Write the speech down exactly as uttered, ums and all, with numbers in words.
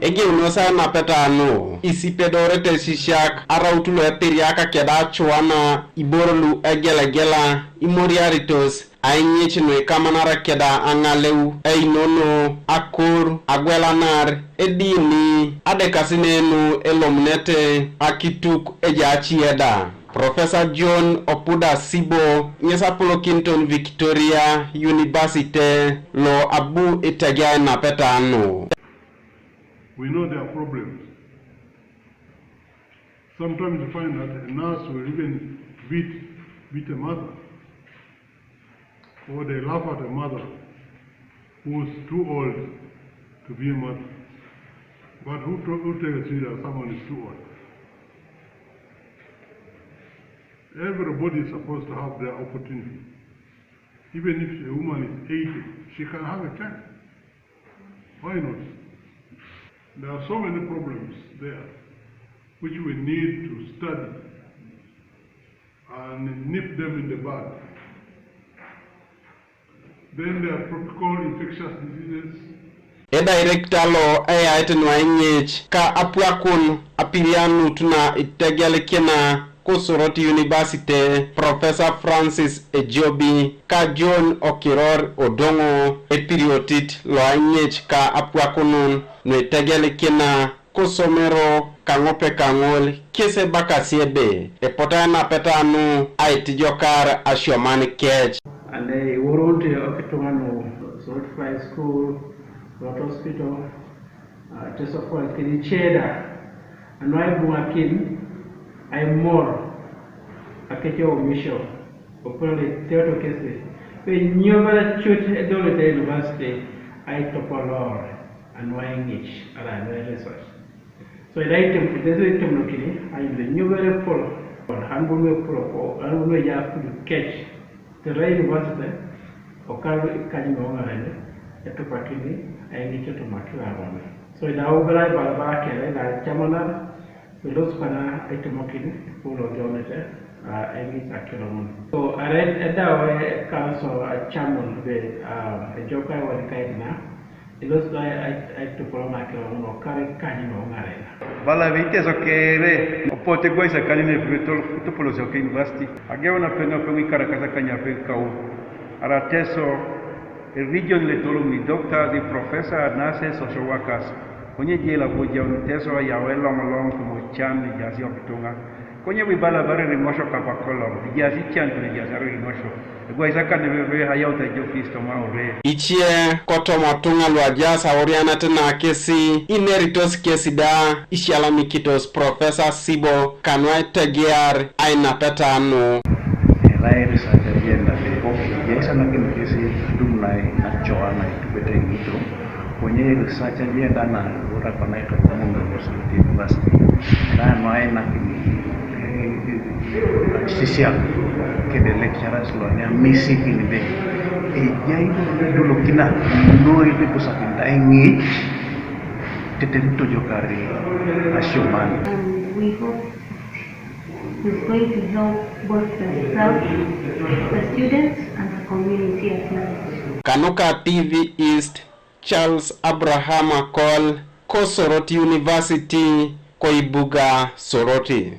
Egeunos ainapeta nu isipedorete sisiak araut lu epiriaka keda acuana iboro lu egelegela imoriaritos ainyecino ikamanara keda aŋaleu, einono, akor, agwelanar, edini, adekasinenu elomunete akituk ejaacie da. Professor John Opuda Sibo ŋes apolokiniton Victoria University lo abu itegea ainapeta nu. We know there are problems. Sometimes you find that a nurse will even beat, beat a mother. Or they laugh at a mother who's too old to be a mother. But who, to, who tells you that someone is too old? Everybody is supposed to have their opportunity. Even if a woman is eighty, she can have a child. Why not? There are so many problems there which we need to study and nip them in the bud. Then there are tropical infectious diseases. Edirekta lo eyaet nuaiŋic ka apuakun apirianut na itegelikina Kusurot University, Professor Francis Ejobi ka John Okiror Odoŋo, epiriotit loaiŋic ka apuakunun nuitegelikina kosomero kaŋope kaŋol kes ebakasi ebe epotai napeta nu aitijokar asioman kec. Ane iworounte okituŋa nu Soroti Primary School, Soroti Hospital, uh, Teso Forest kedi ceda anu aibuŋakin aimor akece omisio opolole teoto kesi pe nyobara cut edolete university aitopolor anu aiŋic ara anu ai research. So ida item, ida item lo kini, ayo le nyobere pol, an bunu epuro ko, an bunu ya kudu kec, tera university, o kalu ikani no ŋarene, etupakini, aini ketu makira ŋone. So ida ubera ibala bara kere, ida chamana, ilos kana itemokini, pulo jonete, aini sakiro mun. So are edawe kanso achamun be, ejokai wani kaidina, Ilosi do aitopolon akiro ŋun okar ikany nuoŋarena. Bala be Iteso kere, opote gwaisa kanyine piro itopolosi oke university. Ageu napeŋ apeŋ ikarakasa kanyape kau. Ara Teso, region letolomuni doctors, professors, nurses, social workers. Konye ejai labo ejaun Teso ayau eloŋ loŋ tumocan ejaasi okituŋa. Konye bu ibala bare riŋosho kapakoloŋ, ejaas ican kune ejaas are riŋosho, egwaisa kanebebe ayaut ejokis toma ore. Ice kotoma tuŋa luajaas aurianet nakesi, ineritos kesi da, isialamikitos Professor Sibo, kanu aitegear ainapeta nu. Erai research agenda pok, ejaisa nakin kesi adum nai nacoa naitubete ŋito, Konye research agenda na ura kona ito Mungu University. Na no ai na kini sisia kede lecturers lo ne amisi kini be. Ejai ko ne dulo kina no ite kusakin dai ŋic tetem tojokari asioman. And we hope it's going to help both the staff, the students and the community at large. Kanuka T V East, Charles Abraham Akol, ko Soroti University, ko ibuga Soroti.